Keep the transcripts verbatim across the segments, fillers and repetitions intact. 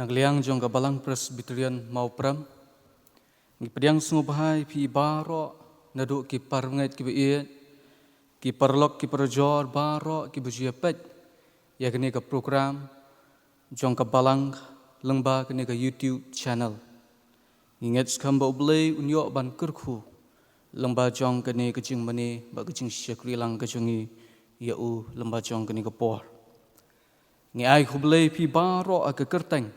Na ka liang jong ka Balang Presbyterian Mawprem, ngi pdiang sngewbha ïa phi baroh, naduh ki parangeit ki ba ïeit, ki paralok ki parajor baroh ki ba ju ïa peit ïa kane ka program jong ka Balang lyngba kane ka YouTube channel. Ngi ngeit skhem ba U Blei un ïoh ban kyrkhu lyngba jong kane ka jingmane bad ka jingshakri lang ka jong ngi ïa u lyngba jong kane ka por. Ngi ai khublei ïa phi baroh ha ka kyrteng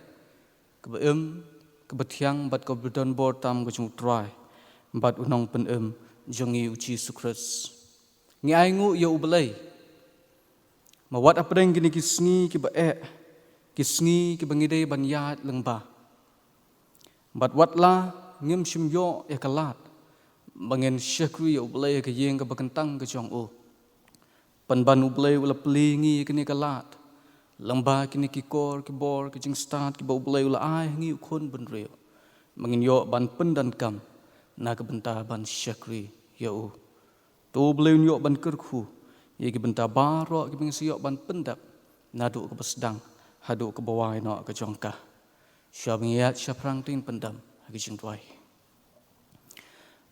kaba im, kaba thiang bad kaba donbor tam ka jong U Trai bad U Nongpynim jong ngi U Jisu Khrist. Ngi ai nguh ïa U Blei ma wat hapdeng kine ki sngi kiba eh, ki sngi kiba ngi dei ban ïaid lyngba, bad wat la ngim shym ïoh ïa ka lad ba ngin shakri ïa U Blei ha ka ïing kaba kyntang ka jong u, pynban U Blei u la plie ïa ngi ïa kane ka lad lyngba kine ki kor ki bor ki jingstad kiba U Blei u la ai ha ngi u khun bynriew ba ngin ïoh ban pyndonkam na ka bynta ban shakri ïa u. To U Blei un ïoh ban kyrkhu ïa ki bynta baroh kiba ngi sa ïoh ban pyndep naduh kaba sdang haduh kaba wai noh ka jong ka. Sha ba ngi ïaid shaphrang, to ngin pyndem ha ka jingduwai.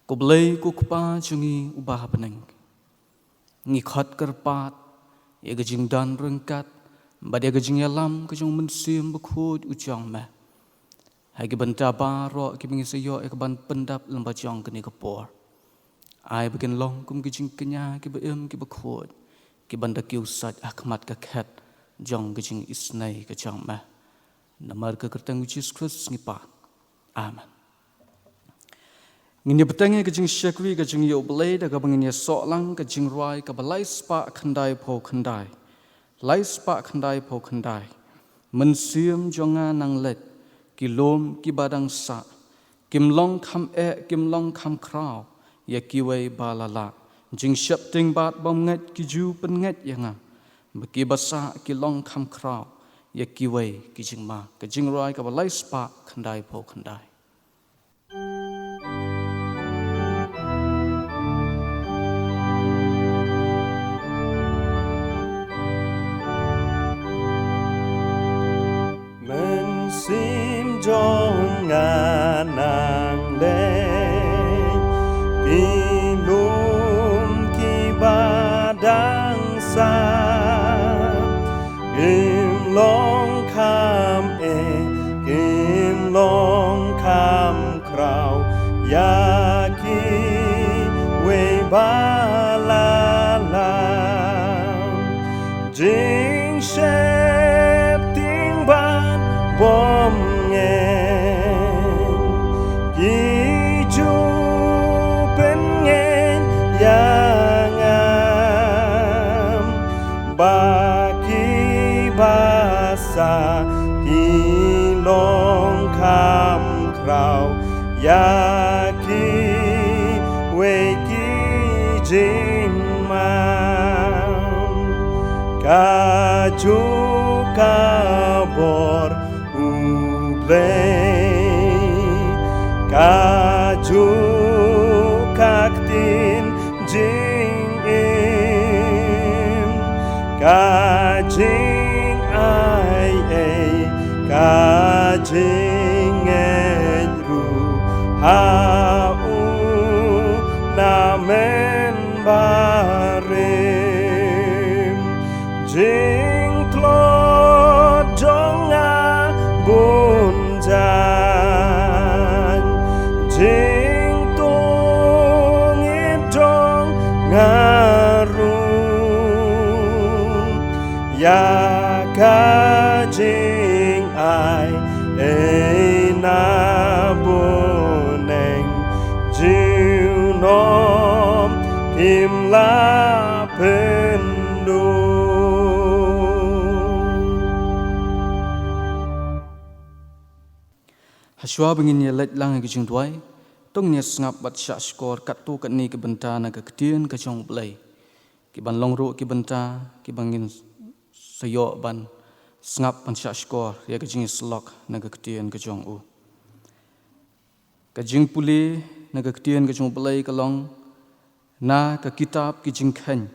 Ko Blei ko Kpa jong ngi uba ha bneng, ngi khot kyrpad ïa ka jingdon ryngkat bad ïa ka jingïalam ka jong U Mynsiem Bakhuid u jong me ha ki bynta baroh kiba ngi sa ïoh ïa ka ban pyndep lyngba jong kane ka por. Ai ba kin long kum ki jingkñia kiba im kiba khuid kiban da kiew sait ha khmat ka khet jong ka jingisynei ka jong me. Namar ka kyrteng U Jisu Khrist ngi pan. Amen. Ngin ïa bteng ïa ka jingshakri ka jong ngi ïa U Blei da kaba ngin ïa soh lang ka jingrwai kaba lai spah khyndai phew khyndai. Lai spah khyndai phew khyndai. Mynsiem jong nga nang leit, ki lum kiba dang sah, kim long kham eh, kim long kham khraw ïa kiwei ba la lah. Jingsheptieng bad bymngeit ki ju pynngeit ïa nga, ba kiba sah ki long kham khraw ïa kiwei ki jingma. Ka jingrwai kaba lai spah khyndai phew khyndai. Mynsiem jong nga nang leit, ki lum kiba dang sah, kim long kham eh, kim long kham khraw ïa kiwei ba la lah. Jingsheptieng bad bymngeit ki ju pynngeit ïa nga, ba kiba sah ki long kham khraw ïa kiwei ki jingma. Kajuh ka bor U Blei, kajuh ka ktien jingim, ka jingai ei, ka jingngeit ruh ha u namen barim. Jingtlot jong nga bun jait, jingtngit jong nga ruh, ïa ka jingai ei na bneng, junom kim lah pynduh. Hashwa ba ngin ïa leit lang ha ka jingduwai, to ngin ïa sngap bad shahshkor katto katne ki bynta na ka ktien ka jong U Blei, kiban long ruh ki bynta kiba ngin sa ïoh ban sngap ban shahshkor ïa ka jingïasyllok na ka ktien ka jong u. Ka jingpule na ka ktien ka jong U Blei ka long na ka kitab Ki Jingkheiñ,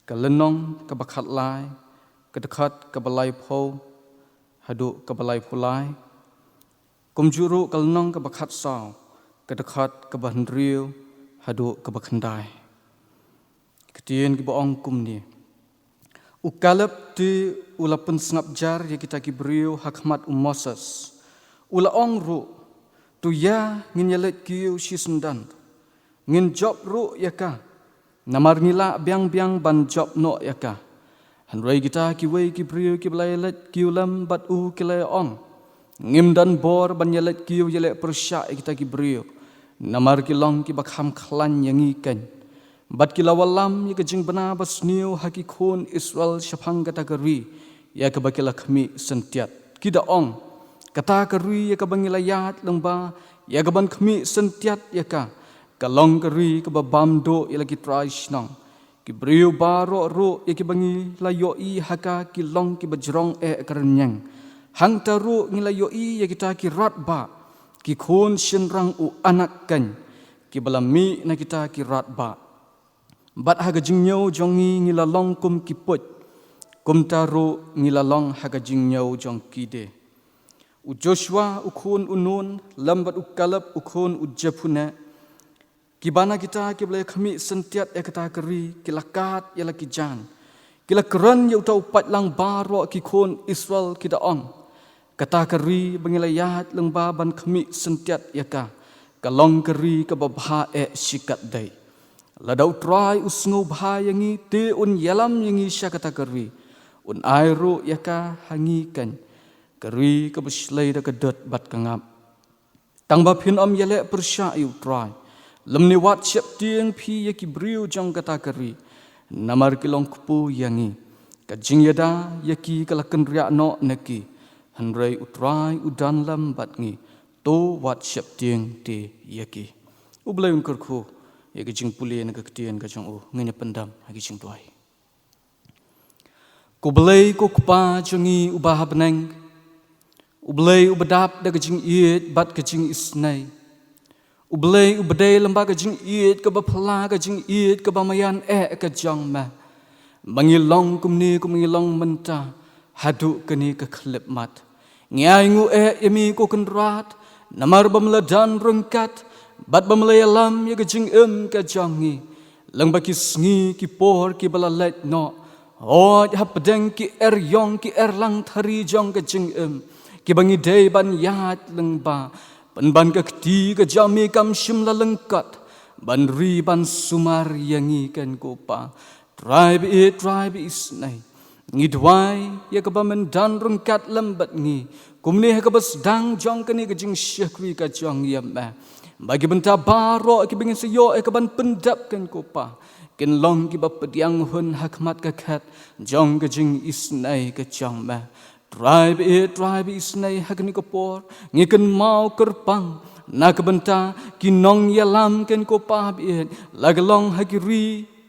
ka lynnong kaba khatlai, ka dkhot kaba laiphew haduh kaba laiphew lai, kumjuh ruh ka lynnong kaba khatsaw, ka dkhot kaba hynriew haduh kaba khyndai. Ktien kiba ong kumne: U Kaleb te u la pynsngap jar ïa kita ki briew ha khmat u Moses. U la ong ruh: To ïa ngin ïaleit kiew shisyndon, ngin jop ruh ïa ka, namar ngi lah biang biang ban jop noh ïa ka. Hynrei kita kiwei ki briew kiba la ïaleit kiew lem bad u ki la ong: Ngim don bor ban ïaleit kiew ïaleh pyrshah ïa kita ki briew, namar ki long kiba kham khlaiñ ïa ngi keiñ. Bad ki la wallam ïa ka jingbna basniew ha ki khun Israel shaphang kata ka ri ïa kaba ki la khmih syntiat, ki da ong: Kata ka ri ïa kaba ngi la ïaid lyngba ïa kaban khmih syntiat ïa ka, ka long ka ri kaba bam duh ïa la ki trai shnong. Ki briew baroh ruh ïa kiba ngi la ïohi ha ka ki long kiba jrong eh ka rynïeng. Hangta ruh ngi la ïohi ïa kita ki radbah, ki khun shynrang u Anak keiñ, kiba la mih na kita ki radbah. Bad ha ka jingñiew jong ngi ngi la long kum ki puit, kumta ruh ngi la long ha ka jingñiew jong ki de. U Joshua u khun u Nun lem bad u Kaleb u khun u Jephunneh, kiba na kita kiba la khmih syntiat ïa kata ka ri, ki la kad ïa la ki jaiñ, ki la kren ïa uta u paidlang baroh ki khun Israel, ki da ong: Kata ka ri ba ngi la ïaid lyngba ban khmih syntiat ïa ka, ka long ka ri kaba bha eh shikatdei. Lada U Trai u sngewbha ïa ngi te un ïalam ïa ngi sha kata ka ri, un ai ruh ïa ka ha ngi keiñ, ka ri kaba shlei da ka dud bad ka ngap. Tang ba phin ym ïaleh pyrshah ïa U Trai, lymne wat sheptieng phi ïa ki briew jong kata ka ri, namar ki long kpu ïa ngi. Ka jingïada ïa ki ka la kynriah noh na ki, hynrei U Trai u don lem bad ngi. To wat sheptieng te ïa ki. U Blei un kyrkhu ïa ka jingpule na ka ktien ka jong u. Ngin ïa pyndam ha ka jingduwai. Ko Blei ko Kpa jong ngi uba ha bneng, U Blei uba dap da ka jingïeit bad ka jingisnei, U Blei uba dei lem bad ka jingïeit kaba phylla, ka jingïeit kaba maïan eh ka jong me, ba ngi long kumne kum ngi long mynta haduh kane ka khyllipmat. Ngi ainguh eh ïa me ko Kynrad, namar ba me la don ryngkat bad ba me la ïalam ïa ka jingim ka jong ngi lyngba ki sngi ki por kiba la leit noh. Hooid, hapdeng ki erïong ki erlang thari jong ka jingim kiba ngi dei ban ïaid lyngba, pynban ka kti ka jong me kam shym la lyngkot ban ri ban sumar ïa ngi, keiñ ko Pa. Trai baieit, Trai baisnei, ngi duwai ïa kaba men don ryngkat lem bad ngi kumne ha kaba sdang jong kane ka jingshakri ka jong ngi, ïa me, ba ki bynta baroh kiba ngin sa ïoh ïa kaban pyndep, keiñ ko Pa, kin long kiba pdiang hun ha khmat ka khet jong ka jingisnei ka jong me. Trai baieit, Trai baisnei, ha kane ka por ngi kynmaw kyrpang na ka bynta ki nongïalam, keiñ ko Pa baieit, la ka long ha ki ri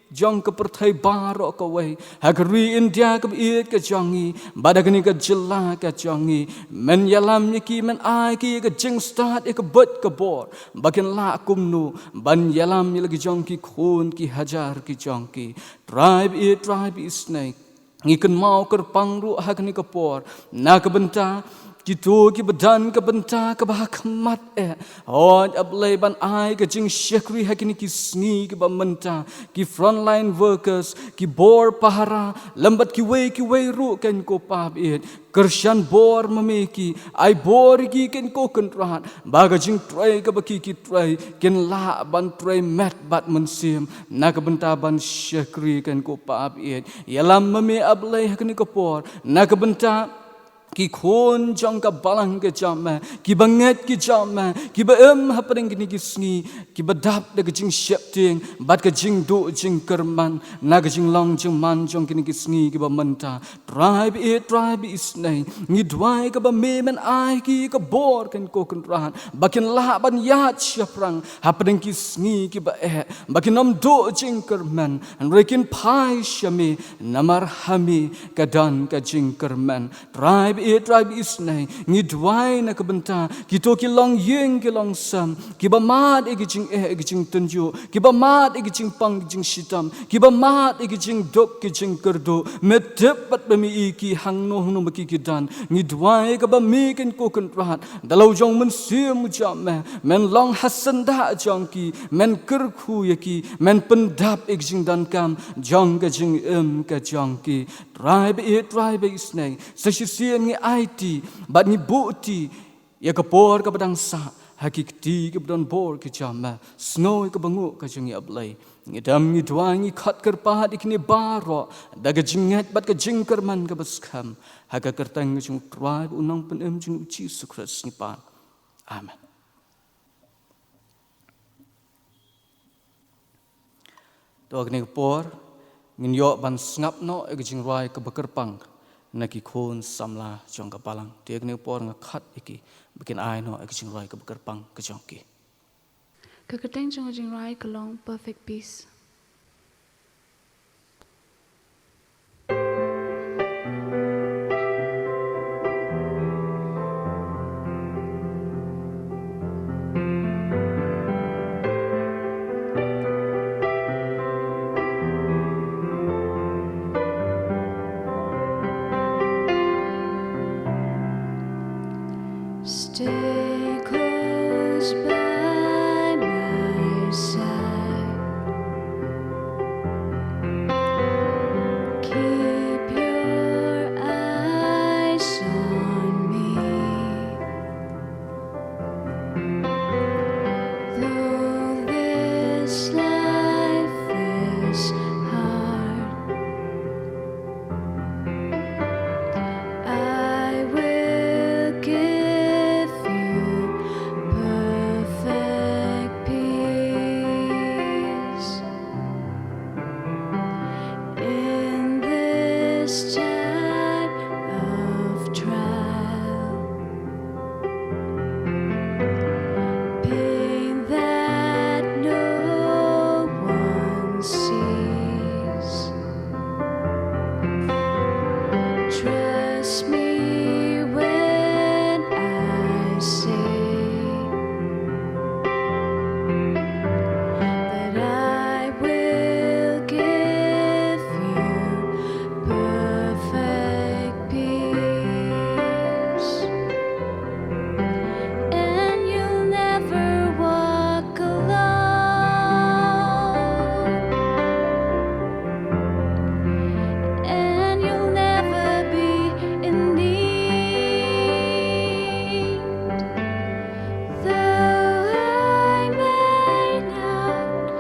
jong ka pyrthei baroh kawei, ha ka ri India kaba ïeit ka jong ngi, bad ha kane ka jylla ka jong ngi. Men ïalam ïa ki, men ai ki ïa ka jingstad, ïa ka buit ka bor, ba kin lah kumno ban ïalam ïa la ki jong ki khun ki hajar ki jong ki. Trai baieit, Trai baisnei, ngi kynmaw kyrpang ruh ha kane ka por na ka bynta kito kiba don ka bynta kaba ha khmat eh. Hooid, A Blei, ban ai ka jingshakri ha kine ki sngi kiba mynta, ki frontline workers, ki bor pahara, lem bad kiwei kiwei ruh, keiñ ko Pa baieit. Kyrshan bor ma me ki, ai bor ïa ki, keiñ ko Kynrad, ba ka jingtrei kaba ki ki trei kin lah ban trei met bad mynsiem na ka bynta ban shakri, keiñ ko Pa baieit. Ïalam ma me, A Blei, ha kane ka por na ka bynta ki khun jong ka balang ka jong me, kiba ngeit ki jong me, kiba im hapdeng kine ki sngi, kiba dap da ka jingsheptieng bad ka jingduh jingkyrmen na ka jinglong jingman jong kine ki sngi kiba mynta. Trai baieit, Trai baisnei, ngi duwai kaba me men ai ki ka bor, keiñ ko Kynrad, ba kin lah ban ïaid shaphrang hapdeng ki sngi kiba eh, ba kin ym duh jingkyrmen, hynrei kin phai sha me, namar ha me ka don ka jingkyrmen. Trai Ïeit Trai ba isynei, ngi duwai na ka bynta kito ki longïing ki longsem, kiba mad ïa ki jingeh ïa ki jingtynjuh, kiba mad ïa ki jingpang ki jingshitom, kiba mad ïa ki jingduk ki jingkyrduh. Me tip bad ba me i ki hangno hangno ma ki ki don. Ngi duwai kaba me Kynrad Kynrad, da la u jong u Mynsiem Jong Me, Men long hasyndah jong ki, Men kyrkhu ïa ki, Men pyndap ïa ki jingdonkam jong ka jingim ka jong ki. Trai ba ïeit, Trai ba isynei, sa shisien ngi aiti bad ngi buhti ïa ka por kaba dang sah ha ki kti kiba don bor ki jong Me. Sngew ïa ka bynguh ka jong ngi, A Blei. Ngi dem ngi duwai, ngi khot kyrpad ïa kine baroh da ka jingngeit bad ka jingkyrmen kaba skhem, ha ka kyrteng ka jong U Trai bad U Nongpynim jong ngi U Jisu Khrist ngi pan. Amen. To ha kane ka por ngin ïoh ban sngap noh ïa ka jingrwai kaba kyrpang na ki khun samla jong ka Balang. To ha kane ka por nga khot ïa ki ba kin ai noh ïa ka jingrwai kaba kyrpang ka jong ki. Ka kyrteng jong ka jingrwai ka long Perfect Peace. Stay close by my side. Keep your eyes on me. Though this life is hard, I will give you perfect peace. In this time of trial, pain that no one sees, trust me when I say that I will give you perfect peace, and you'll never walk alone, and you'll never be in need. Though I may not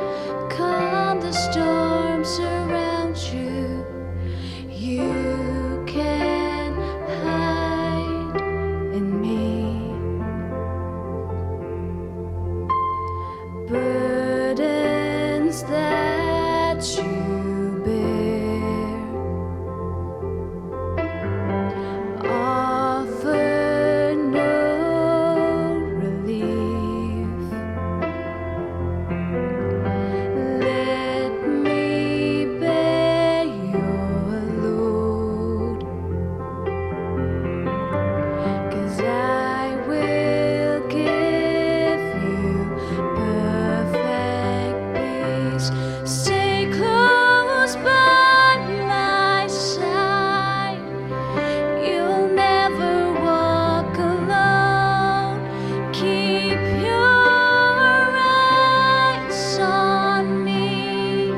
calm the storms around you, you can hide in me. Burdens that you bear offer no relief. Let me bear your load, 'cause I will give you perfect peace. Stay close by my side. You'll never walk alone. Keep your eyes on me.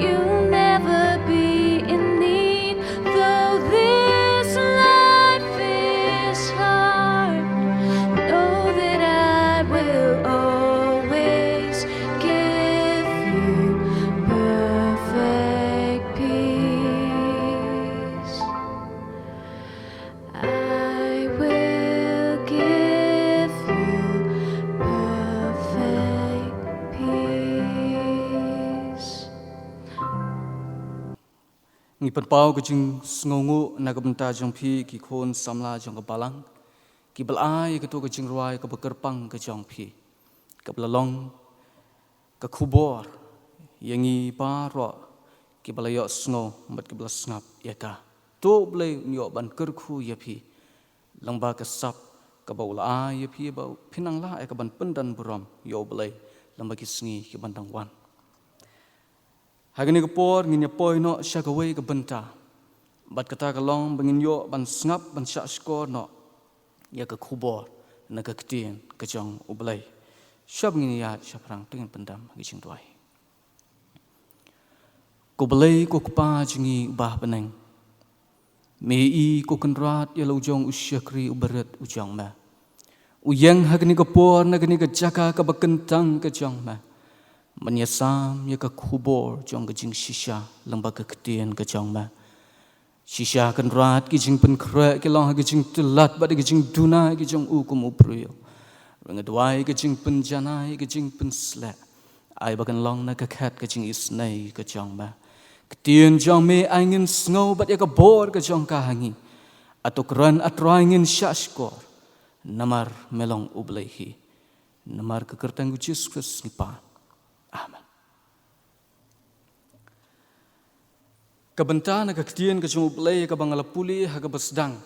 You'll never be in need, though this life is hard. Know that I will always give you perfect peace. I will give you perfect peace. Ngi pynpaw ka jingsngewnguh na ka bynta jong phi ki khun samla jong ka Balang, kiba la ai ïa kato ka jingrwai kaba kyrpang ka jong phi, kaba la long ka khubor ïa ngi baroh kiba la ïohsngew bad kiba la sngap ïa ka. to U Blei un ïoh ban kyrkhu ïa phi lyngba ka sap kaba u la ai ïa phi, ba phin nang lah ïa ka ban pyndonburom ïa U Blei lyngba ki sngi ki ban dang wan. Ha kane ka por ngin ïa poi noh sha kawei ka bynta, bad kata ka long ba ngin ïoh ban sngap, ban shahshkor noh ïa ka khubor na ka ktien ka jong U Blei. Shwa ba ngin ïaid shaphrang, to ngin pyndam ha ka jingduwai. Ko Blei, ko Kpa jong ngi uba ha bneng, me i, ko Kynrad, ïa la u jong u shakri u barit u jong me, u ïeng ha kane ka por na kane ka jaka kaba kyntang ka jong me, ban ïa sam ïa ka khubor jong ka jingshisha lyngba ka ktien ka jong me. Shisha Kynrad, ki jingpynkhreh ki long ha ka jingtyllad bad ka jingduna ki jong u kum u briew. Nga duwai ka jingpynjanai, ka jingpynsleh, ai ba kan long na ka khet ka jingisynei ka jong me. Ktien jong me ai ngin sngew bad ïa ka bor ka jong ka ha ngi. Ato kren, A Trai, ngin shahshkor, namar me long U Blei hi. Namar ka kyrteng U Jisu Khrist ngi pan. Amen. Ka bynta na ka ktien ka jong U Blei kaba nga la pule ha kaba sdang,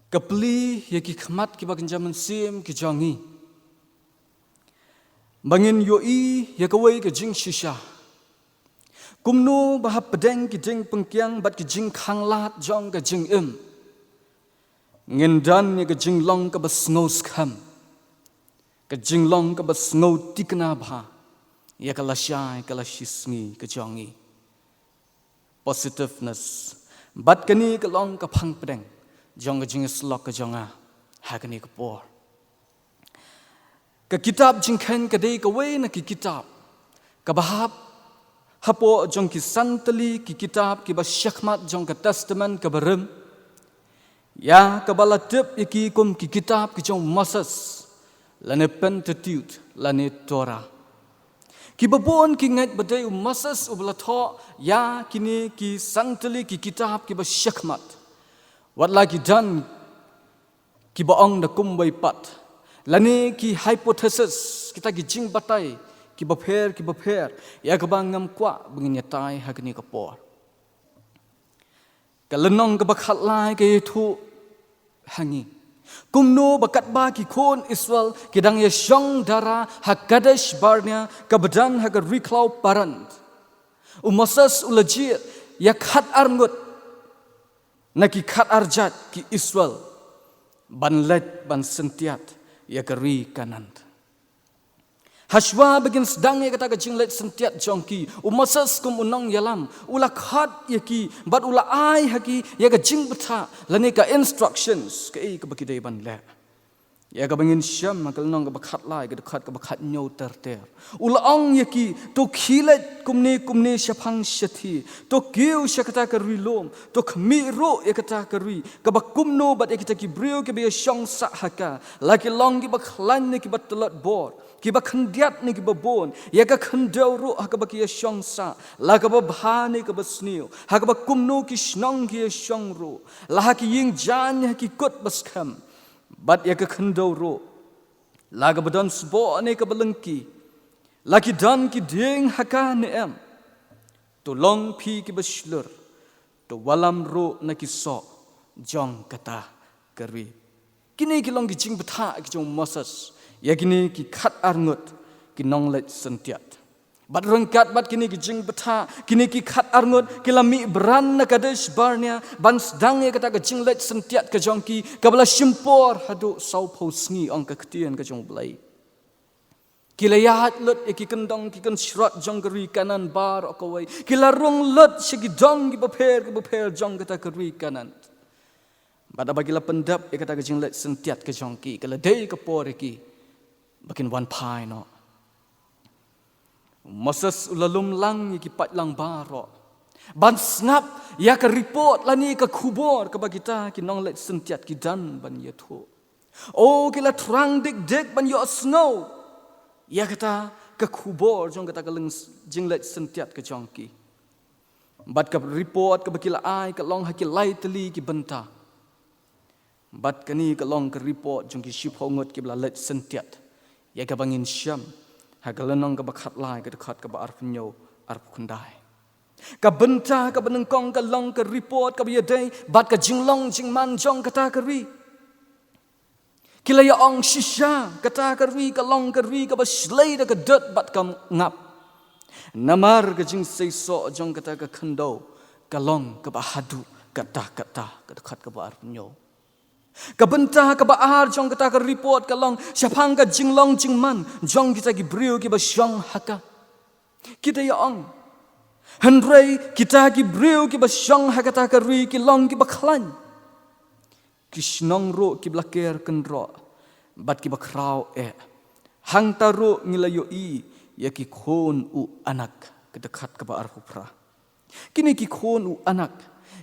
ka plie ïa ki khmat kiba kynja mynsiem ki jong ngi, ba ngin ïohi ïa kawei ka jingshisha. Kumno ba hapdeng ki dieng pynkiang bad ki jingkhanglad jong ka jingim, ngin don ïa ka jinglong kaba sngewskhem, ka jinglong kaba sngew thikna bha ïa ka lashai ka lashisngi ka jong ngi. Positiveness. Bad kane ka long ka phang pdeng jong ka jingïasyllok ka jong nga ha kane ka por. Ka kitab Jingkheiñ ka dei kawei na ki kitab kaba hap hapoh jong ki san tylli ki kitab kiba shakhmat jong ka Testament kaba rim, ïa kaba la tip ïa ki kum ki kitab ki jong Moses, lane Pentateuch, lane Torah. Kiba bun ki ngeit ba dei u Moses uba la thoh ïa kine ki san tylli ki kitab kiba shakhmat. Wat la ki don kiba ong da kumwei pat, lane ki hypothesis, kita ki jingbatai kiba pher kiba pher, ïa kaba ngam kwah ba ngin ïatai ha kane ka por. Ka lynnong kaba khatlai ka ïathuh ha ngi kumno ba katba ki khun Israel ki dang ïashong dara ha Kadesh Barnea kaba don ha ka ri khlaw Paran, u Moses u la jied ïa khatar ngut na ki khatar jait ki Israel ban leit ban syntiat ïa ka ri Kanan. Hashwa ba kin sdang ïa kata ka jingleit syntiat jong ki, u Moses kum u nongïalam u la khot ïa ki bad u la ai ha ki ïa ka jingbthah lane ka instructions kaei kaba ki dei ban leh. Ïa kaba ngin shem ha ka lynnong kaba khatlai, ka dkhot kaba khathynñiew ter ter, u la ong ïa ki, to khie leit kumne kumne shaphang shathie, to kiew sha kata ka ri lum, to khmih ruh ïa kata ka ri kaba kumno bad ïa kita ki briew kiba ïashong sah ha ka, la ki long kiba khlaiñ ne kiba tlot bor, kiba khyndiat ne kiba bun, ïa ka khyndew ruh ha kaba ki ïashong sah, la kaba bha ne kaba sniew, ha kaba kumno ki shnong ki ïashong ruh, la ha ki ïing jaiñ, ha ki kut ba skhem, bad ïa ka khyndew ruh, la kaba don sboh ne kaba lyngki, la ki don ki dieng ha ka ne em. To long phi kiba shlur, to wallam ruh na ki soh jong kata ka ri. Kine ki long ki jingbthah ki jong u Moses ïa kine ki khatar ngut ki nongleit syntiat. Bad ryngkat bad kine ki jingbthah, kine ki khatar ngut ki la mih bran na Kadesh Barnea ban sdang ïa kata ka jingleit syntiat ka jong ki kaba la shim por haduh sawphew sngi, ong ka ktien ka jong U Blei. Ki la ïaid lut ïa ki kyndong ki kynshrot jong ka ri Kanan baroh kawei. Ki la rung lut sha ki dong kiba pher kiba pher jong kata ka ri Kanan. Bad haba ki la pyndep ïa kata ka jingleit syntiat ka jong ki, ka la dei ka por ïa ki ba kin wan phai noh. U Moses u la lum lang ïa ki paidlang baroh ban sngap ïa ka report lane ka khubor kaba kita ki nongleit syntiat ki don ban ïathuh. O, ki la thrang dik dik ban ïohsngew ïa kata ka khubor jong kata ka lyng-, jingleit syntiat ka jong ki. Bad ka report kaba ki la ai ka long ha ki lai tylli ki bynta. Bad kane ka long ka report jong ki shiphew ngut kiba la leit syntiat, ïa kaba ngin shem ha ka lynnong kaba khatlai, ka dkhot kaba arphew hynñiew, arphew khyndai. Ka bynta kaba nyngkong ka long ka report kaba ïadei bad ka jinglong jingman jong kata ka ri. Ki la ïa ong shisha kata ka ri ka long ka ri kaba shlei da ka dud bad ka ngap. Namar ka jingseisoh jong kata ka khyndew ka long kaba haduh katta katta, ka dkhot kaba arphew. Ka bynta kaba ar jong kata ka report ka long shaphang ka jinglong jingman jong kita ki briew kiba shong ha ka. Kita ïa ong, hynrei kita ki briew kiba shong ha kata ka ri ki long kiba khlaiñ. Ki shnong ruh kiba la ker kynroh bad kiba khraw eh. Hangta ruh ngi la ïohi ïa ki khun u anak, ka dkhot kaba arphew phra. Kine ki khun u anak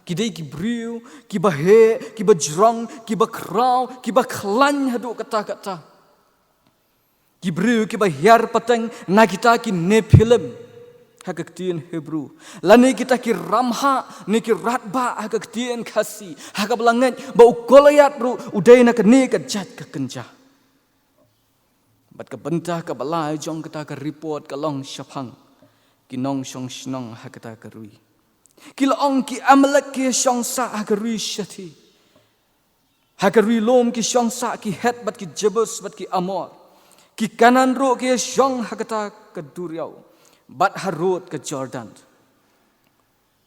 ki dei ki briew kiba heh, kiba jrong, kiba khraw, kiba khlaiñ haduh katta katta. Ki briew kiba hiar pateng na kita ki Nephilim ha ka ktien Hebru, lane kita ki ramhah ne ki radbah ha ka ktien Khasi, ha kaba la ngeit ba u Goliath ruh u dei na kane ka jait ka kynja. Bad ka bynta kaba lai jong kata ka report ka long shaphang ki nongshong shnong ha kata ka ri. Ki la ong ki Amalek ki shong sah ha ka ri shathie. Ha ka ri lum ki shong sah ki Heth bad ki Jebus bad ki Amor. Ki Kanaan ruh ki shong ha kata ka duriaw bad harud ka Jordan.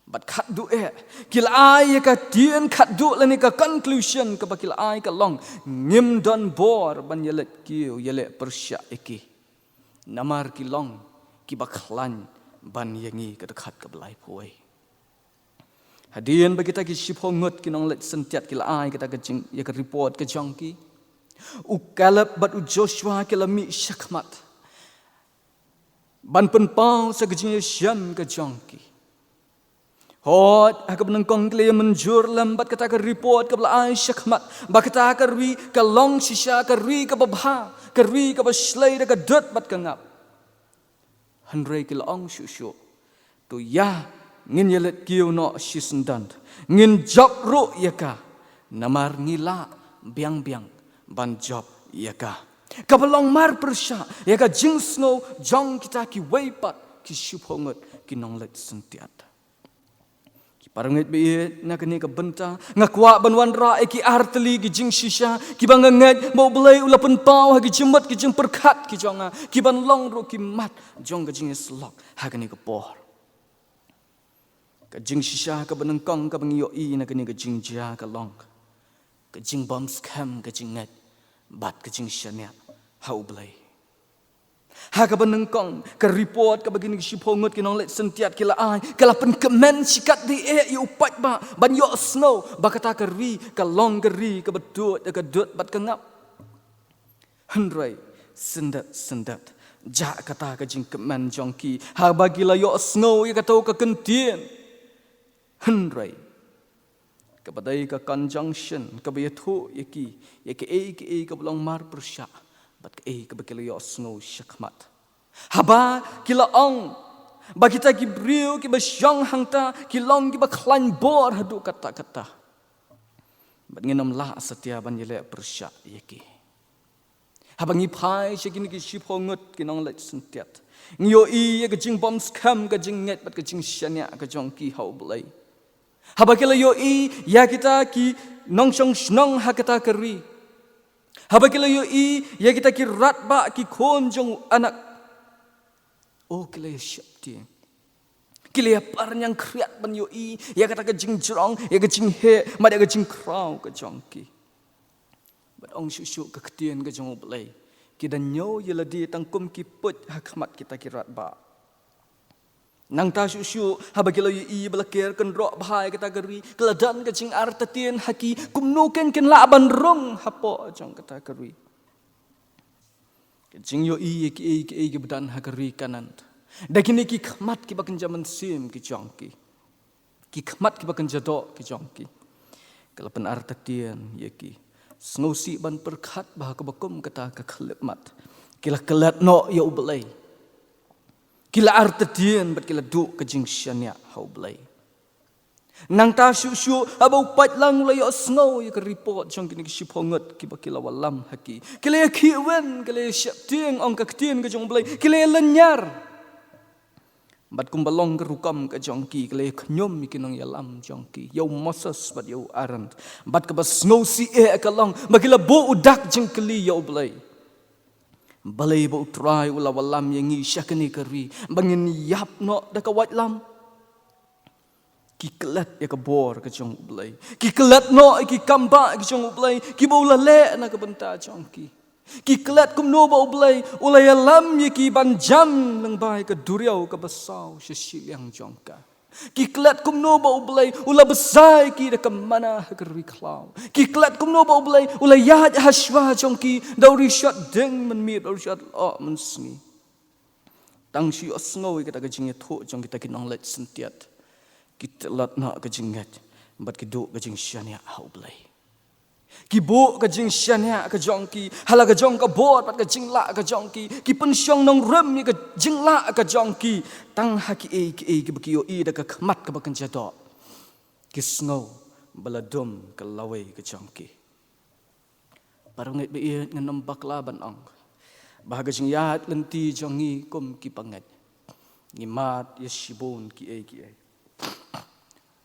Bad khatduh eh ki la ai ïa ka ktien khatduh lane ka conclusion kaba ki la ai ka long, ngim don bor ban ïaleit kiew ïaleh pyrshah ïa ki. Namar ki long kiba khlaiñ ban ïa ngi, ka dkhot kaba laiphew wei. Hadien ba kita ki shiphew ngut ki nongleit syntiat ki la ai kata ka jing, ïa ka report ka jong ki, u Kaleb bad u Joshua ki la mih shakhmat ban pynpaw sa ka jingïashem ka jong ki. Hooid, ha kaba nyngkong ki la ïa mynjur lem bad kata ka report kaba la ai shakhmat ba kata ka ri ka long shisha ka ri kaba bha, ka ri kaba shlei da ka dud bad ka ngap. Hynrei ki la ong shuh shuh, to ïa ngin ïaleit kiew noh shisyndon, ngin jop ruh ïa ka, namar ngi lah biang biang ban jop ïa ka. Kaba long mar pyrshah ïa ka jingsngew jong kita kiwei pat ki shiphew ngut ki nongleit syntiat. Ki parangeit baieit, na kane ka bynta nga kwah ban wanrah ïa ki artylli ki jingshisha kiba nga ngeit ba U Blei u la pynpaw ha ki jingmut ki jingpyrkhat ki jong nga, kiban long ruh ki mat jong ka jingïasyllok ha kane ka por. Ka jingshisha kaba nyngkong kaba ngi ïohi na kane ka jingjia ka long ka jingbymskhem ka jingngeit bad ka jingshaniah ha U Blei. Ha kaba nyngkong, ka report kaba kine ki shiphew ngut ki nongleit syntiat ki la ai ka la pynkmen shikatdei eh ïa u paidbah ban ïohsngew ba kata ka ri ka long ka ri kaba tuid da ka dud bad ka ngap. Hynrei syndet syndet, jah kata ka jingkmen jong ki haba ki la ïohsngew ïa kato ka kyntien. Hynrei kaba dei ka conjunction kaba ïathuh ïa ki ïa kaei kaei kaba long mar pyrshah bad kaei kaba ki la ïohsngew shakhmat. Haba ki la ong ba kita ki briew kiba shong hangta ki long kiba khlaiñ bor haduh katta katta, bad ngin ym lah satia ban ïaleh pyrshah ïa ki. Haba ngi phai sha kine ki shiphew ngut ki nongleit syntiat, ngi ïohi ïa ka jingbymskhem ka jingngeit bad ka jingshaniah ka jong ki ha U Blei. Haba ki la ïohi ïa kita ki nongshong shnong ha kata ka ri, haba ki la ïohi ïa kita ki radbah ki khun jong u anak, oh, ki la ïa sheptieng. Ki la ïa parñiang khriat ban ïohi ïa kata ka jingjrong, ïa ka jingheh, bad ïa ka jingkhraw ka jong ki. Bad ong shuh shuh ka ktien ka jong U Blei, ki da ñiew ïa lade tang kum ki puit ha khmat kita ki radbah. Nangta shuh shuh haba ki la ïohi ba la ker kynroh bha ïa kata ka ri, ka la don ka jingartatien ha ki, kumno kein kin lah ban rung hapoh jong kata ka ri. Ka jingïohi ïa kiei kiei kiba don ha ka ri Kanaan da kine ki khmat kiba kynja mynsiem ki jong ki, ki khmat kiba kynja doh ki jong ki, ka la pynartatien ïa ki. Sngewsih ban pyrkhat ba ha kaba kum kata ka khyllipmat ki la klet noh ïa U Blei. Ki la artatien bad ki la duh ka jingshaniah ha U Blei. Nangta shuh shuh haba u paidlang u la ïohsngew ïa ka report jong kine ki shiphew ngut kiba ki la wallam ha ki, ki la ïa khih win, ki la ïa sheptieng, ong ka ktien ka jong U Blei, ki la ïa lynñiar. Bad kumba long ka rukom ka jong ki, ka la ïa khñium ïa ki nongïalam jong ki, ïa u Moses bad ïa u Aaron. Bad kaba sngewsih eh ka long ba ki la buh u dak jingkylli ïa U Blei. Balei ba U Trai u la wallam ïa ngi sha kane ka ri ba ngin ïap noh da ka waitlam? Ki klet ïa ka bor ka jong U Blei. Ki klet noh ïa ki kambah ka jong U Blei kiba u la leh na ka bynta jong ki. Ki klet kumno ba U Blei u la ïalam ïa ki ban jan lyngba ïa ka duriaw kaba saw sha shiliang jong ka. Ki klet kumno ba U Blei u la bsa ïa ki da ka manna ha ka ri khlaw. Ki klet kumno ba U Blei u la ïaid ha shuwa jong ki da u rishot dieng mynmiet, da u rishot lyoh mynsngi. Tang shu ïohsngew ïa kata ka jingïathuh jong kita ki nongleit syntiat, ki tlot noh ka jingngeit bad ki duh ka jingshaniah ha U Blei. Ki buh ka jingshaniah ka jong ki ha la ka jong ka bor bad ka jinglah ka jong ki. Ki pynshong nongrim ïa ka jinglah ka jong ki tang ha kiei kiei kiba ki ïohi da ka khmat kaba kynja doh. Ki sngew ba la dum ka lawei ka jong ki. Para ngeit ba ïeit, ngan ym bakla ban ong ba ha ka jingïaid lynti jong ngi kum ki bangeit, ngi mad ïa shibun kiei kiei.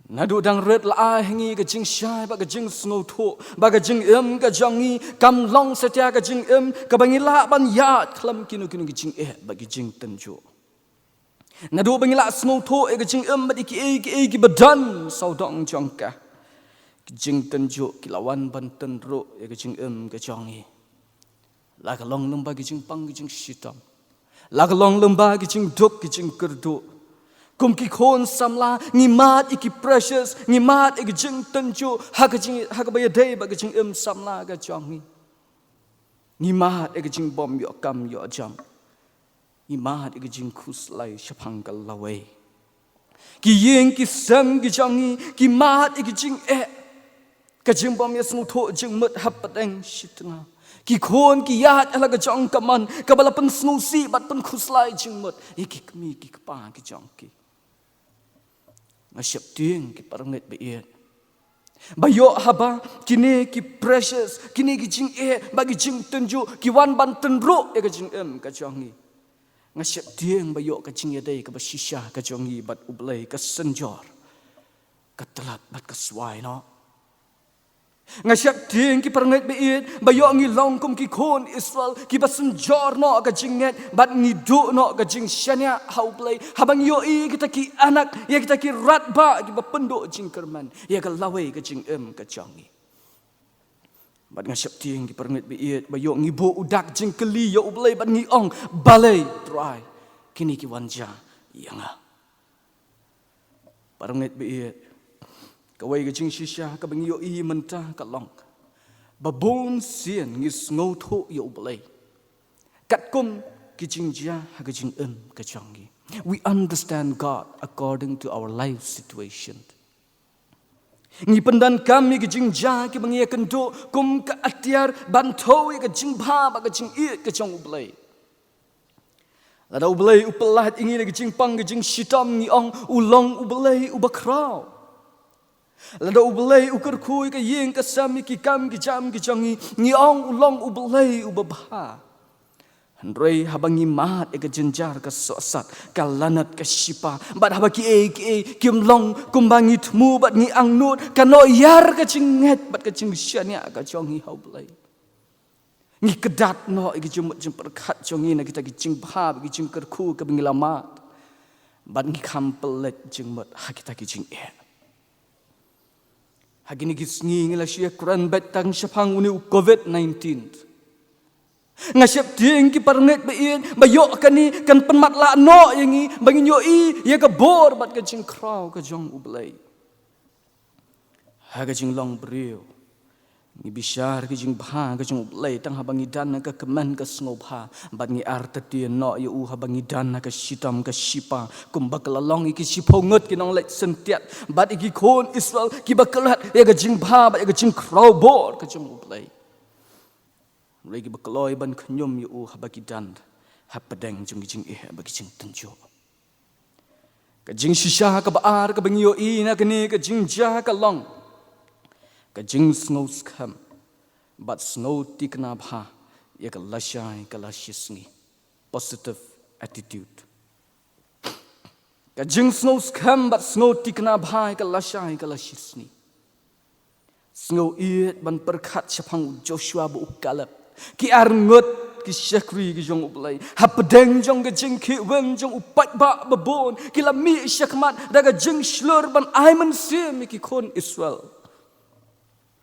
Naduh dang rit la ai ha ngi ka jingshai bad ka jingsngewthuh ba ka jingim ka jong ngi kam long satia ka jingim kaba ngi lah ban ïaid khlem kino kino ki jingeh bad ki jingtynjuh. Naduh ba ngi la sngewthuh ïa ka jingim bad ïa kiei kiei kiba don sawdong jong ka, ki jingtynjuh ki la wan ban tynruh ïa ka jingim ka jong ngi. La ka long lyngba ki jingpang ki jingshitom, la ka long lyngba ki jingduk ki jingkyrduh. Kum ki khun samla ngi mad ïa ki pressures, ngi mad ïa ki jingtynjuh ha ka jing, ha kaba ïadei bad ka jingim samla ka jong ngi. Ngi mad ïa ka jingbym ïoh kam ïoh jam. Ngi mad ïa ka jingkhuslai shaphang ka lawei. Ki ïing ki sem ki jong ngi ki mad ïa ka jingeh, ka jingbym ïasngewthuh jingmut hapdeng shi tnga. Ki khun ki ïaid ha la ka jong ka mon kaba la pynsngewsih bad pynkhuslai jingmut ïa ki kmie ki kpa ki jong ki. Nga sheptieng ki para ngeit ba ïeit ba ïoh haba kine ki pressures, kine ki jingeh bad ki jingtynjuh ki wan ban tynruh ïa ka jingim ka jong ngi. Nga sheptieng ba ïoh ka jingïadei kaba shisha ka jong ngi bad U Blei, ka synjor, ka tlot bad ka swai noh. Nga sheptieng ki para ngeit ba ïeit ba ïoh ngi long kum ki khun Israel kiba synjor noh ka jingngeit bad ngi duh noh ka jingshaniah ha U Blei haba ngi ïohi kita ki anak, ïa kita ki radbah kiba pynduh jingkyrmen ïa ka lawei ka jingim ka jong ngi. Bad nga sheptieng ki para ngeit ba ïeit ba ïoh ngi buh u dak jingkylli ïa U Blei bad ngi ong, balei Trai kine ki wan jia ïa nga? Para ngeit ba ïeit, kawei ka jingshisha kaba ngi ïohi mynta ka long ba bun sien ngi sngewthuh ïa U Blei katkum ki jingjia ha ka jingim ka jong ngi. We understand God according to our life situation. Ngi pyndonkam ïa ki jingjia kiba ngi ïakynduh kum ka atiar ban thew ïa ka jingbha bad ka jingïeit ka jong U Blei. Lada U Blei u pyllait ïa ngi na ka jingpang ka jingshitom, ngi ong u long U Blei uba khraw. Lada U Blei u kyrkhu ïa ka ïing ka sem, ïa ki kam ki jam ki jong ngi, ngi ong u long U Blei uba bha. Hynrei haba ngi mad ïa ka jynjar ka sohsat, ka lanot ka shipa, bad haba kiei kiei kim long kumba ngi thmu bad ngi angnud, ka nongïar ka jingngeit bad ka jingshaniah ka jong ngi ha U Blei. Ngi kdat noh ïa ki jingmut jingpyrkhat jong ngi na kita ki jingbha bad ki jingkyrkhu kaba ngi la mad. Bad ngi kham pynleit jingmut ha kita ki jingeh. Ha kine ki sngi ngi la shu ïakren beit tang shaphang une u covid nineteen. Nga sheptieng ki para ngeit ba ïeit ba ïoh kane kan pynmatlah noh ïa ngi ba ngin ïohi ïa ka bor bad ka jingkhraw ka jong U Blei. Ha ka jinglong briew ngi bishar ka jingbha ka jong U Blei tang haba ngi don ha ka kmen ka sngewbha, bad ngi artatien noh ïa u haba ngi don ha ka shitom ka shipa, kumba ka la long ïa ki shiphew ngut ki nongleit syntiat bad ïa ki khun Israel kiba klet ïa ka jingbha bad ïa ka jingkhraw bor ka jong U Blei. Hynrei kiba kloi ban khñium ïa u haba ki don hapdeng jong ki jingeh bad ki jingtynjuh. Ka jingshisha kaba ar kaba ngi ïohi na kane ka jingjia ka long ka jingsngewskhem bad sngewtikna bha ïa ka lashai ka lashisngi, positive attitude. Ka jingsngew skhem bad sngew tikna bha ïa ka lashai ka lashisngi. Sngew ïeit ban pyrkhat shaphang u Joshua bad u Kaleb, ki arngut ki shakri ki jong U Blei. Hapdeng jong ka jingkhih weng jong u paidbah babun, ki la mih shakhmat da ka jingshlur ban ai mynsiem ïa ki khun Israel.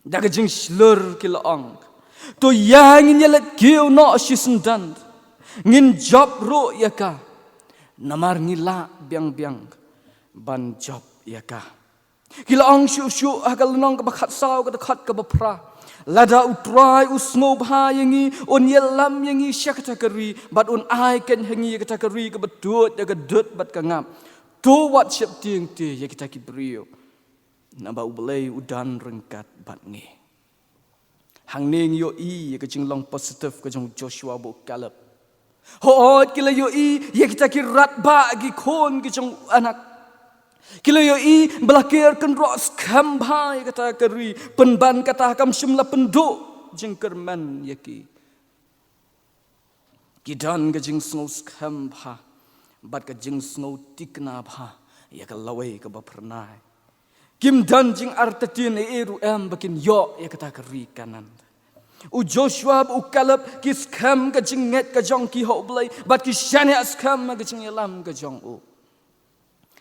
Da ka jingshlur ki la ong, to ïa ngin ïaleit kiew noh shisyndon, ngin jop ruh ïa ka. Namar ngi lah biang biang ban jop ïa ka. Ki la ong shuh shuh ha ka lynnong kaba khatsaw, ka dkhot kaba phra, lada U Trai u sngewbha ïa ngi, un ïalam ïa ngi sha kata ka ri, bad un ai keiñ ha ngi ïa kata ka ri kaba tuid da ka dud bad ka ngap. To wat sheptieng te ïa kita ki briew, naba U Blei u don ryngkat bad ngi. Hangne ngi ïohi ïa ka jinglong positive ka jong u Joshua bad u Kaleb. Hooid, ki la ïohi ïa kita ki radbah, ki khun ki jong u Anak. Ki la ïohi ba la ker kynroh skhem bha ïa kata ka ri, pynban kata kam shym la pynduh jingkyrmen ïa ki. Ki don ka jingsngew skhem bha bad ka jingsngew tikna bha ïa ka lawei kaba phyrnai. Kim don jingartatien ei ei ruh em ba kin ïoh ïa kata ka ri Kanaan. U Joshua bad u Kaleb ki skhem ka jingngeit ka jong ki ha U Blei, bad ki shaniah skhem ha ka jingïalam ka jong u.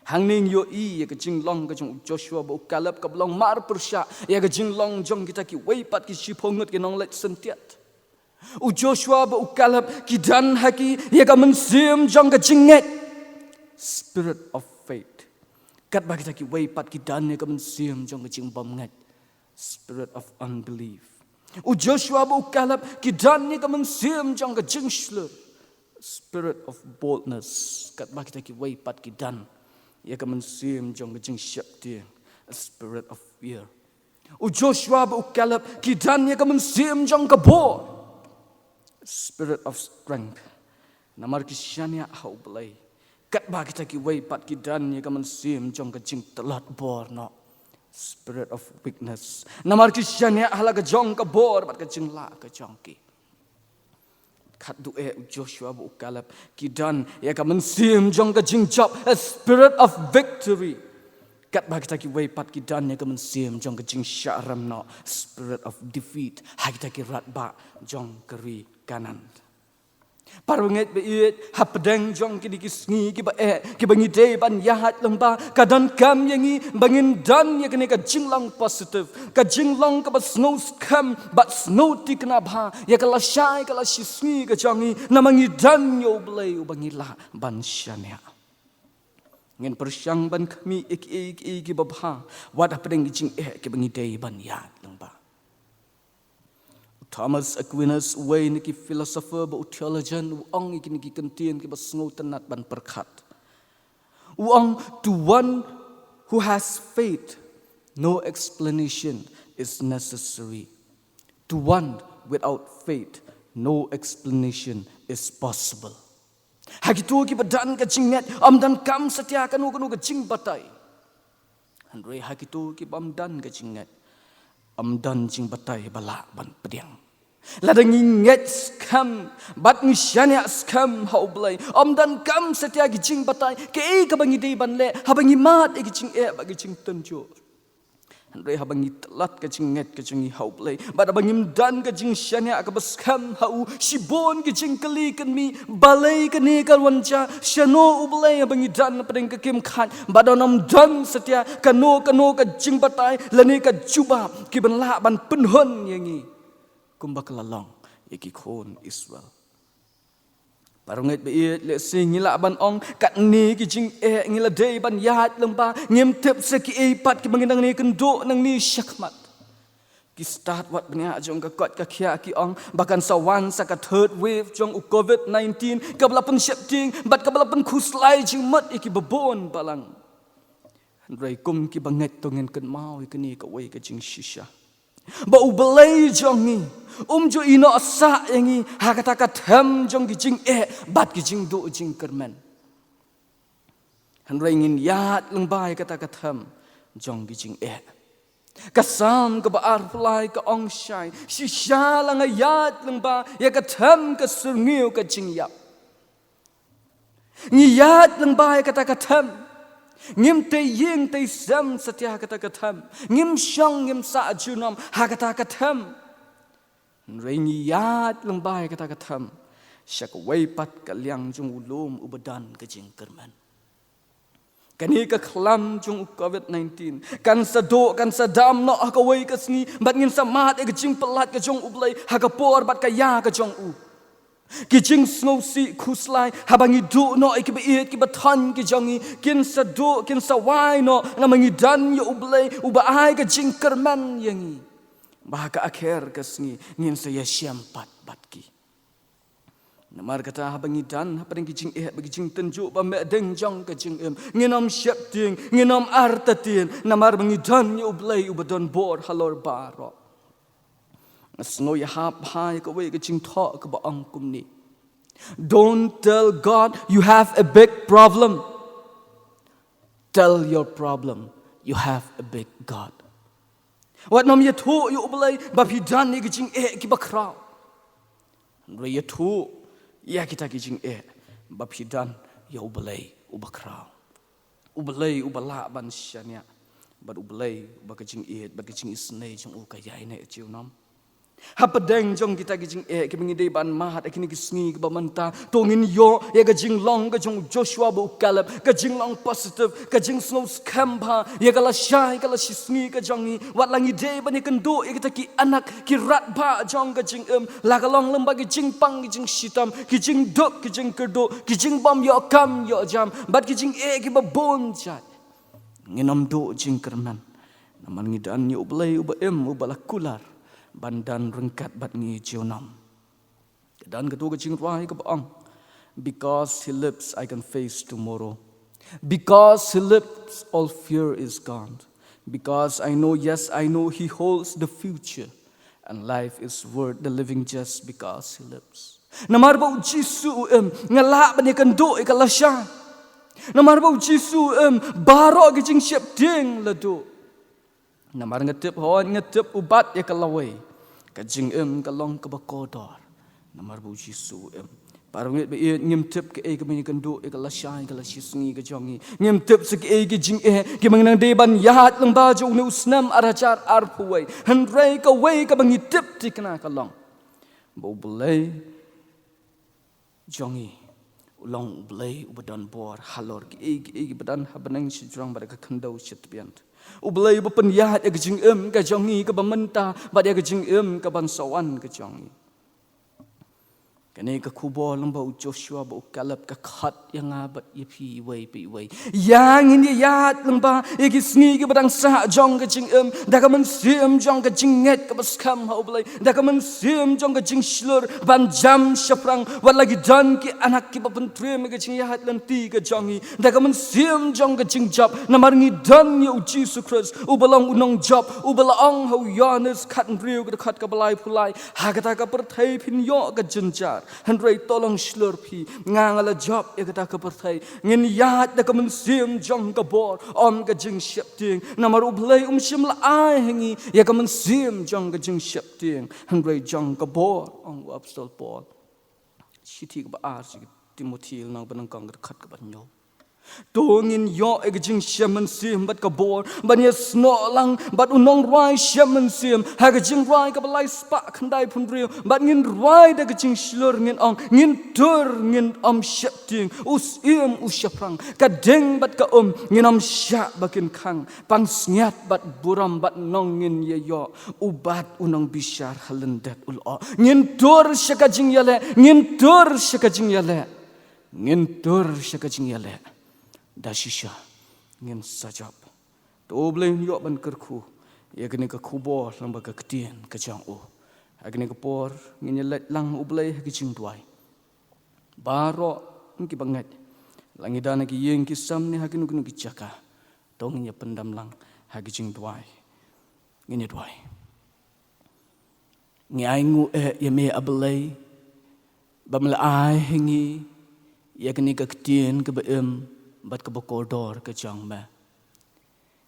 Hangne ngi ïohi ïa ka jinglong ka jong u Joshua bad u Kaleb kaba long marpyrshah ïa ka jinglong jong kita kiwei pat ki shiphew ngut ki nongleit syntiat. U Joshua bad u Kaleb ki don ha ki ïa ka mynsiem jong ka jingngeit, spirit of faith. Katba kita kiwei pat ki don ïa ka mynsiem jong ka jingbymngeit, spirit of unbelief. U Joshua bad u Kaleb ki don ïa ka mynsiem jong ka jingshlur, spirit of boldness. Katba kita kiwei pat ki don ïa ka mynsiem jong ka jingsheptieng, a spirit of fear. U Joshua bad u Kaleb ki don ïa ka mynsiem jong ka bor, spirit of strength. Namar ki shaniah ha U Blei. Katba kita kiwei pat ki don ïa ka mynsiem jong ka jingtlot bor noh, spirit of weakness. Namar ki shaniah ha la ka jong ka bor bad ka jinglah ka jong ki. Khatduh eh u Joshua bad u Kaleb ki don ïa ka mynsiem jong ka jingjop, a spirit of victory. Katba kita kiwei pat ki don ïa ka mynsiem jong ka jingshah rem noh, spirit of defeat, ha kita ki radbah jong ka ri Kanaan. Parabangeit ba ïeit, hapdeng jong kine ki sngi kiba eh, kiba ngi dei ban ïaid lyngba, ka donkam ïa ngi ba ngin don ïa kane ka jinglong positive, ka jinglong kaba sngew skhem bad sngew tikna bha ïa ka lashai ka lashisngi ka jong ngi, namar ngi don ïa U Blei uba ngi lah ban shaniah. Ngin pyrshang ban khmih ïa kiei kiei kiba bha wat hapdeng ki jingeh kiba ngi dei ban ïaid lyngba. U Thomas Aquinas, uwei na ki philosopher bad u theologian, u ong ïa kine ki kyntien kiba sngewtynnat ban pyrkhat. U ong, to one who has faith, no explanation is necessary. To one without faith, no explanation is possible. Ha kito kiba don ka jingngeit, ym donkam satia kano kano ka jingbatai. Hynrei ha kito ki bym don ka jingngeit, ym don jingbatai ba lah ban pdiang. Lada ngi ngeit skhem bad ngi shaniah skhem ha U Blei, ym donkam satia ki jingbatai, kaei kaba ngi dei ban leh haba ngi mad ïa ki jingeh bad ki jingtynjuh. Hynrei haba ngi tlot ka jingngeit ka jong ngi ha U Blei, bad haba ngim don ka jingshaniah kaba skhem ha u, shibun ki jingkylli kan mih, balei kane ka wan jia, shano U Blei, haba ngi don hapdeng ka khim khat, bad ym don satia kano kano ka jingbatai lane ka jubab kiban lah ban pynhun ïa ngi kumba ka la long ïa ki khun Israel. Parabangeit ba ïeit, lehse ngi lah ban ong, katne ki jingeh ngi la dei ban ïaid lyngba, ngim tip sa kiei pat kiba ngin nang ïakynduh nangne shakhmat. Ki stad wad bniah jong ka koit ka khiah ki ong ba kan sa wan sa ka third wave jong u covid nineteen, kaba la pynsheptieng bad kaba la pynkhuslai jingmut ïa kiba bun balang. Hynrei kum kiba ngeit to ngin kynmaw ïa kane kawei ka jingshisha, ba U Blei jong ngi um ju ïehnoh sah ïa ngi ha kata ka them jong ki jingeh bad ki jingduh jingkyrmen. Hynrei ngin ïaid lyngba ïa kata ka them jong ki jingeh. Ka Salm kaba arphew lai ka ong shai, shisha la nga ïaid lyngba ïa ka them ka syrngiew ka jingïap. Ngi ïaid lyngba ïa kata ka them Ngim tei ïing tei sem satia ha kata ka them. Ngim shong ngim sah junom ha kata ka them. Hynrei ngi ïaid lyngba ïa kata ka them sha kawei pat ka liang jong u lum uba don ka jingkyrmen. Kane ka khlam jong u covid nineteen kan sa duh, kan sa dam noh ha kawei ka sngi, bad ngin sa mad ïa ka jingpyllait ka jong U Blei ha ka por bad ka ïa ka jong u. Ki jingsngewsih khuslai haba ngi duh noh ïa kiba ïeit kiba thoiñ ki jong ngi, kin sa duh, kin sa wai noh, namar ngi don ïa U Blei uba ai ka jingkyrmen ïa ngi. Ba ha ka akher ka sngi ngin sa ïashem pat bad ki. Namar kata haba ngi don hapdeng ki jingeh bad ki jingtynjuh ba meh deng jong ka jingim, ngin ym sheptieng, ngin ym artatien, namar ba ngi don ïa U Blei uba don bor halor baroh. Nga sngew ïahap bha ïa kawei ka jingthoh kaba ong kumne: Don't tell God you have a big problem. Tell your problem you have a big God. Wat nym ïathuh ïa U Blei ba phi don ïa ki jingeh kiba khraw. Hynrei ïathuh ïa kita ki jingeh ba phi don ïa U Blei uba khraw. U Blei uba lah ban shaniah. Bad U Blei uba ka jingïeit bad ka jingisynei jong u ka ïaineh junom. Hapdeng jong kita ki jingeh kiba ngi dei ban mad ha kine ki sngi kiba mynta, to ngin ïoh ïa ka jinglong ka jong u Joshua bad u Caleb, ka jinglong positive, ka jingsngewskhem bha ïa ka lashai ka lashisngi ka jong ngi. Wat la ngi dei ban ïakynduh ïa kita ki anak ki radbah jong ka jingim, la ka long lyngba ki jingpang ki jingshitom, ki jingduk ki jingkyrduh, ki jingbym ïoh kam ïoh jam, bad ki jingeh kiba bun jait, ngin ym duh jingkyrmen. Namar ngi don ïa U Blei uba im, uba la kular ban don ryngkat bad ngi junom. Ka don katto ka jingrwai kaba ong: Because he lives, I can face tomorrow. Because he lives, all fear is gone. Because I know, yes, I know he holds the future. And life is worth the living just because he lives. Namar ba U Jisu u im, nga lah ban ïakynduh ïa ka lashai. Namar ba U Jisu u im, baroh ki jingsheptieng la duh. Namar nga tip, hooid nga tip u bat ïa ka lawei, ka jingim ka long kaba kordor. Namar ba U Jisu u im. Para bangeit ba ïeit, ngim tip kaei kaba ngin ïakynduh ïa ka lashai ka lashisngi ka jong ngi. Ngim tip sa kaei ki jingeh kiba ngin nang dei ban ïaid lyngba jong une u snem ar hajar arphew wei. Hynrei kawei kaba ngi tip thikna ka long ba U Blei jong ngi u long U Blei uba don bor halor kiei kiei kiba don ha bneng shajrong bad ha ka khyndew shatbian. U Blei uba pynïaid ïa ka jingim ka jong ngi kaba mynta bad ïa ka jingim kaban sa wan ka jong ngi. Kane ka khubor lyngba u Joshua bad u Caleb ka khot ïa nga bad ïa phi iwei pa iwei. Ïa ngin ïa ïaid lyngba ïa ki sngi kiba dang sah jong ka jingim da ka mynsiem jong ka jingngeit kaba skhem ha U Blei, da ka mynsiem jong ka jingshlur ban jam shaphrang. Wat la ki don ki anak kiba pyntriem ïa ka jingïaid lynti ka jong ngi, da ka mynsiem jong ka jingjop, namar ngi don ïa U Jisu Khrist uba long u nongjop, uba la ong ha u Ïoannis khathynriew ka dkhot kaba laiphew lai: Ha kata ka pyrthei phin ïoh ka jynjar, hynrei to long shlur phi, nga nga la jop ïa kata ka pyrthei. Ngin ïaid da ka mynsiem jong ka bor, ym ka jingsheptieng, namar U Blei um shym la ai ha ngi ïa ka mynsiem jong ka jingsheptieng, hynrei jong ka bor, ong u Apostol Paul. Shithi kaba ar sha ki Timothi lynnong banyngkong ka dkhot kaba hynñiew. To ngin ïoh ïa ka jingshem mynsiem bad ka bor ban ïasnoh lang bad u nongrwai shem mynsiem ha ka Jingrwai kaba lai spah khyndaiphew hynriew. Bad ngin rwai da ka jingshlur, ngin ong, ngin tur, ngin ym sheptieng, u syiem u shaphrang, ka ding bad ka um ngin ym shah ba kin khang. Pansngiat bad burom bad nong ngin ïa ïoh, u bat u nongbishar ha lyndet u lyoh. Ngin tur sha ka jingïaleh, ngin tur sha ka jingïaleh, ngin tur sha ka jingïaleh. Da shisha ngin sa jop. To U Blei un ïoh ban kyrkhu ïa kane ka khubor lyngba ka ktien ka jong u. Ha kane ka por ngin ïa leit lang U Blei ha ka jingduwai. Baroh ngi kiba ngeit, la ngi don ha ki ïing ki sem ne ha kino kino ki jaka, to ngin ïa pyndem lang ha ki jingduwai. Ngin ïa duwai. Ngi ainguh eh ïa me A Blei ba me la ai ha ngi ïa kane ka ktien kaba im bad kaba kordor ka jong me.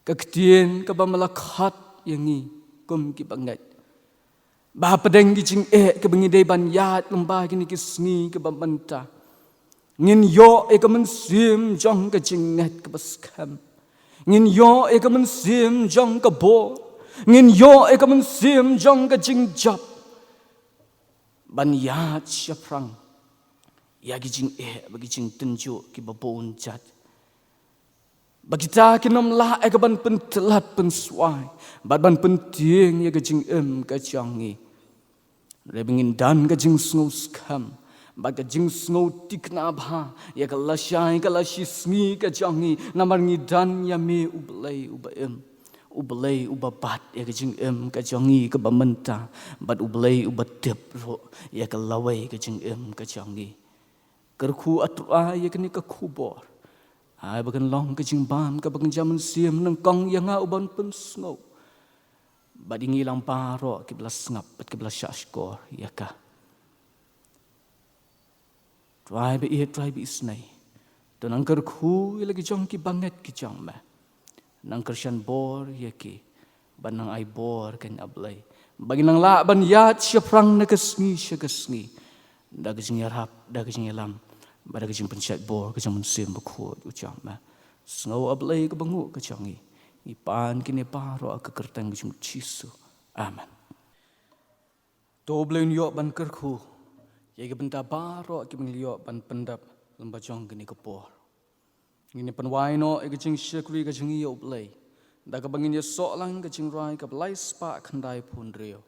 Ka ktien kaba me la khot ïa ngi kum kiba ngeit, ba hapdeng ki jingeh kiba ngi dei ban ïaid lyngba kine ki sngi kiba mynta, Ngin ïoh ïa ka mynsiem jong ka jingngeit kaba skhem. Ngin ïoh ïa ka mynsiem jong ka bor. Ngin ïoh ïa ka mynsiem jong ka jingjop ban ïaid shaphrang ïa ki jingeh bad ki jingtynjuh kiba bun jait, ba kita kin ym lah ïa ka ban pyntlot pynswai bad ban pyntieng ïa ka jingim ka jong ngi. Hynrei ba ngin don ka jingsngew skhem bad ka jingsngew thikna bha ïa ka lashai ka lashisngi ka jong ngi, namar ngi don ïa me U Blei uba im, U Blei uba bat ïa ka jingim ka jong ngi kaba mynta, bad U Blei uba tip ruh ïa ka lawei ka jingim ka jong ngi. Kyrkhu, A Trai, ïa kane ka khubor, ai ba kan long ka jingbam kaba kan jam mynsiem nyngkong ïa nga uban pynsngew bad ïa ngi lang baroh kiba la sngap bad kiba la shahshkor ïa ka. Trai ba ïeit, Trai ba isynei, to nang kyrkhu ïa la ki jong ki bangeit ki jong me. Nang kyrshan bor ïa ki bad nang ai bor, ko A Blei, ba ngin nang lah ban ïaid shaphrang na ka sngi sha ka sngi da ka jingïarap, da ka jingïalam bad da ka jingpynshait bor ka jong U Mynsiem Bakhuid u jong me. Sngew, A Blei, ka byngaw ka jong ngi. Ngi pan kine baroh ha ka kyrteng ka jong U Jisu. Amen. To U Blei un ïoh ban kyrkhu ïa ki bynta baroh kiba ngi la ïoh ban pyndep lyngba jong kane ka por. Ngin ïa pynwai noh ïa ka jingshakri ka jong ngi, ïa U Blei, da kaba ngin ïa soh lang ka jingrwai kaba lai spah khyndai phew hynriew.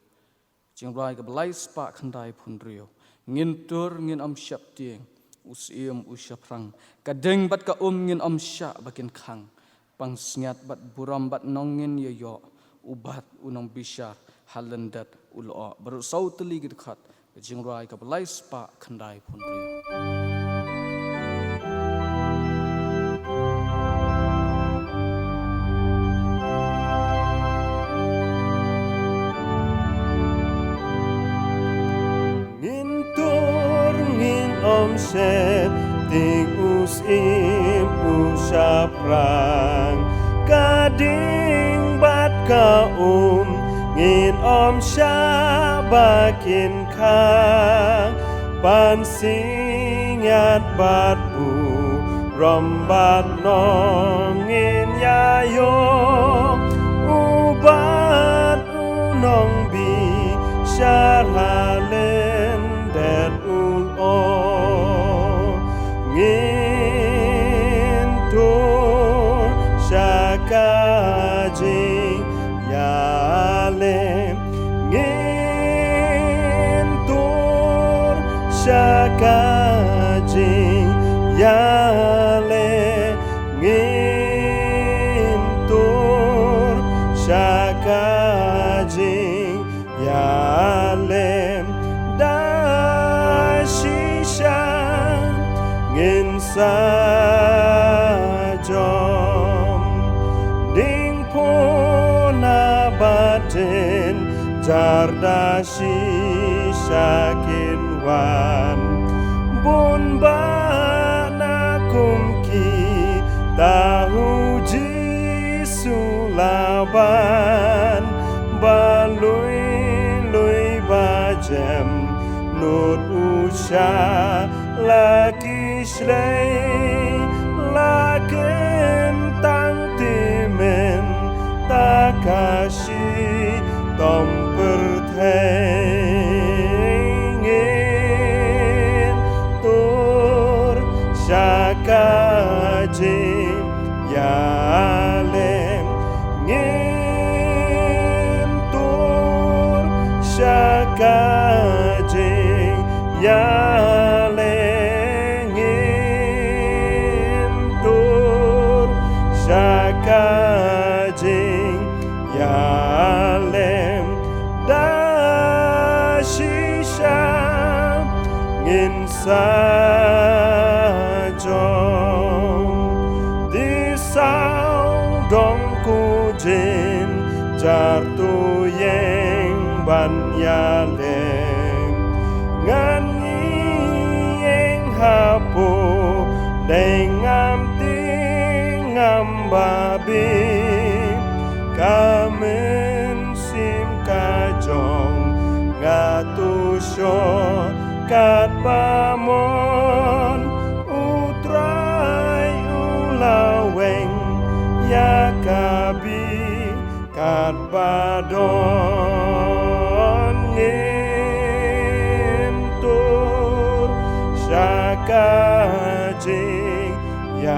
Jingrwai kaba lai spah khyndai phew hynriew. Ngin tur ngin ym sheptieng, u syiem u shaphrang, ka ding bad ka um ngin ym shah ba kin khang. Pansngiat bad burom bad nongin ïa ïoh, u bat u nongbishar ha lyndet u lyoh. Baroh saw tylli ki dkhot ka jingrwai kaba lai spah khyndai phew hynriew. Ngin tur ngin ym sheptieng, u syiem u shaphrang, ka ding bad ka um ngin ym shah ba kin khang. Pansngiat bad burom bad nongin ïa ïoh, u bat u nongbishar ha lyndet u lyoh. Ngin tur sha ka jingïaleh. Ngin tur sha ka jingïaleh. Ngin tur sha ka jingïaleh. Da shisha ngin sa jom. Ding puna ba dien jar da shisha kin wan. Bun bah na kum kita u Jisu la ban. Ba lui lui ba jem nud u sha la ki shlei, la ken tang te mynta ka shitom pyrthei. Ngin tur sha ka jingïaleh. Ngin tur sha ka jingïaleh. Ngin tur sha ka jingïaleh. Da shisha ngin sa jom. Di sawdong kujin jar tu ïeng ban ïaleh. Ngan ïeng hapoh dei ngam tieng ngam babe. Ka mynsiem ka jong nga tu shu katba mon. U Katba don ngim tur sha ka jingïaleh,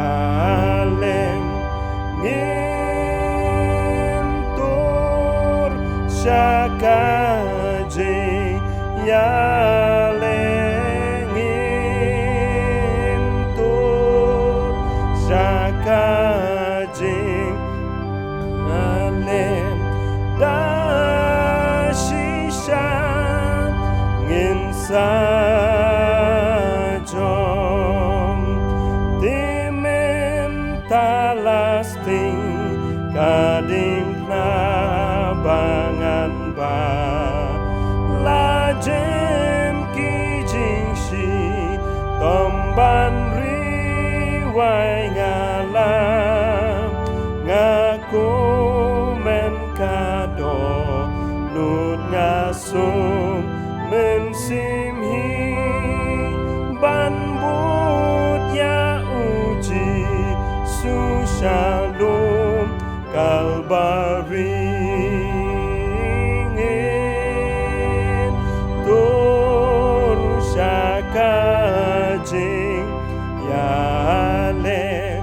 ngim tur sha ka jingïaleh, ngim tur sha ka jingïaleh. Da shisha ngin sa jong, te mynta la sting ka diengphna ba ngan ba, la jem ki jingshitom ban ri wai nga la, nga kumne ka dohnud, nga sumar mynsiem hi ban bud ïa U Jisu sha lum Kalbari. Ngin tur sha ka jingïaleh,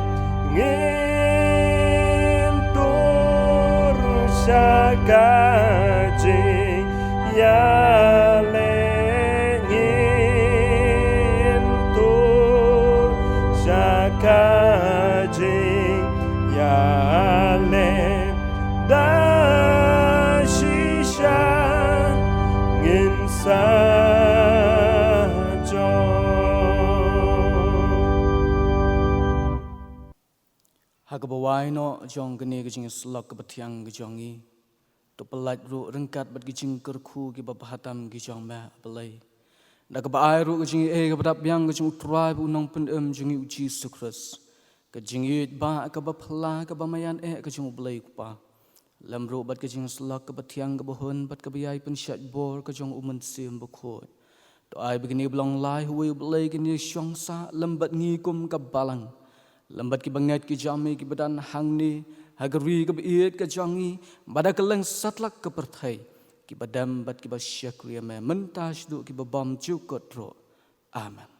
ngin tur sha ka jingïaleh, ngin tur sha ka jingïaleh. Da shisha ngin sa jong. Ha kaba wai noh jong kane ka jingïasyllok kaba thiang ka jong ngi, to pyllait ruh ryngkat bad ki jingkyrkhu kiba bha tam ki jong me, A Blei, da kaba ai ruh ka jingaiei kaba dap biang ka jong U Trai bad U Nongpynim jong ngi U Jisu Khrist, ka jingïeit ba kaba phylla kaba maïan eh ka jong U Blei U Kpa, lem ruh bad ka jingïasyllok kaba thiang kaba hun bad kaba ïai pynshait bor ka jong U Mynsiem Bakhuid. To ai ba kine ba long lai ha uwei U Blei kin ïashong sah lem bad ngi kum ka balang, lem bad kiba ngeit ki jong me kiba don hangne ha ka ri kaba ïeit ka jong ngi, bad ha kylleng satlak ka pyrthei, kiba dem bad kiba shakri ïa me mynta shaduh kiba bymjukut ruh. Amen.